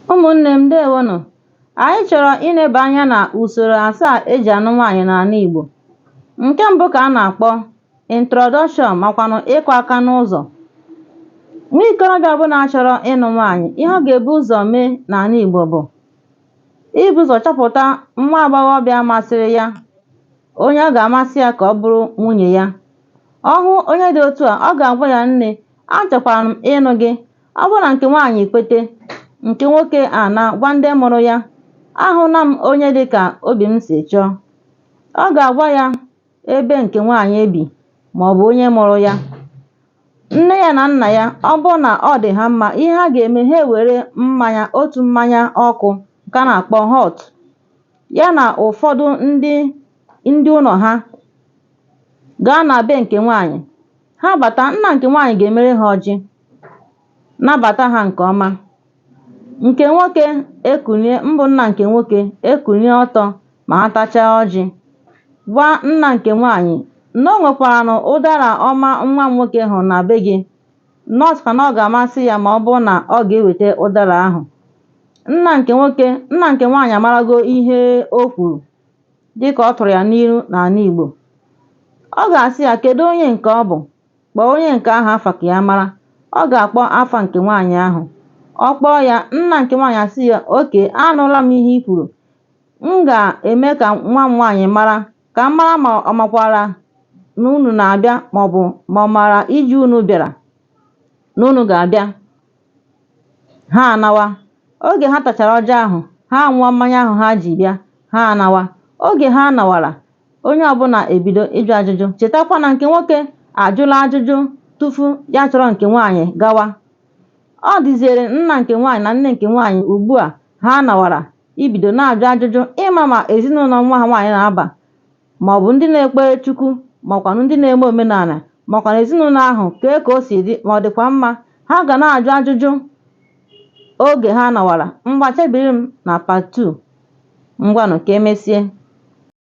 Ụmụnne m, ndewonụ. Anyị chọrọ ineba anya na usoro asaa eji anụ nwaanyị n'ala Igbo. Nke mbụ ka a na-akpọ introduction, makwanụ ịkụ aka n'ụzọ. Nwa ikorobịa ọbụla chọrọ ịnụ nwaanyị, ihe ọ ga-ebu ụzọ mee n'ala Igbo bụ ibu ụzọ chọpụta nwa agbọghọbịa masịrị ya, onye ọ ga-amasị ya ka ọ bụrụ nwunye ya. Ọ hụ onye dị otu a, ọ ga-agwa ya, "Nne, achọkwara m ịnụ gị." Ọ bụrụ na nke nwaanyị kwete, nke nwoke ana gwa ndị mụrụ ya, "Ahụla m onye dị ka obi m si chọọ." Ọ ga-agwa ya ebe nke nwaanyị bi maọbụ onye mụrụ ya. Nne ya na nna ya, ọ bụrụ na ọ dị ha mma, ihe ha ga-eme, ha ewere mmanya, otu mmanya ọkụ nke a na-akpọ hot, ya na ụfọdụ ndị ụlọ ha gaa na be nke nwaanyị. Ha bata, nna nke nwaanyị ga-emere ha ọjị, nabata ha nke ọma. Nke nwoke ekunie, mbụ nna nke nwoke ekunie ọtọ ma ha tachaa ọjị, gwa nna nke nwaanyị na o nwekwaranụ ụdara ọma nwa m nwoke hụrụ na be gị, na ọ sịkwa na ọ ga-amasị ya ma ọ bụrụ na ọ ga-eweta ụdara ahụ. Nna nke nwoke, nna nke nwaanyị amarago ihe o kwuru dịka ọ tụrụ ya n'ilu n'ala Igbo. Ọ ga-asị ya, "Kedu onye nke ọ bụ? Kpọọ onye nke ahụ afa ka ya mara." Ọ ga-akpọ afa nke nwaanyị ahụ. Ọ kpọọ ya, nna nke nwaanyị asị ya, "Okay, anụla m ihe i kwuru. M ga-eme ka nwa m nwaanyị mara, ka m mara ma ọ makwara na unu na-abịa, maọbụ ma ọ maara ije unu bịara na unu ga-abịa." Ha anawa. Oge ha tachara ọjị ahụ, ha ṅụọ mmanya ahụ ha ji bịa, ha anawa. Oge ha nawara, onye ọbụla ebido ịjụ ajụjụ. Chetakwa na nke nwoke ajụla ajụjụ tupu ya chọrọ nke nwaanyị gawa. Ọ dịziere nna nke nwaanyị na nne nke nwaanyị ugbu a ha nawara ibido na-ajụ ajụjụ, ịma ma ezinụlọ nwa ha nwaanyị na-aba ma ọ bụ ndị na-ekpere Chukwu, ma ọkwanụ ndị na-eme omenala, ma ọkwanụ ezinụlọ ahụ kee ka o si dị, ma ọ dịkwa mma. Ha ga na-ajụ ajụjụ oge ha nawara. Ngwa, chebiri m na part 2. Ngwanụ, ka emesie.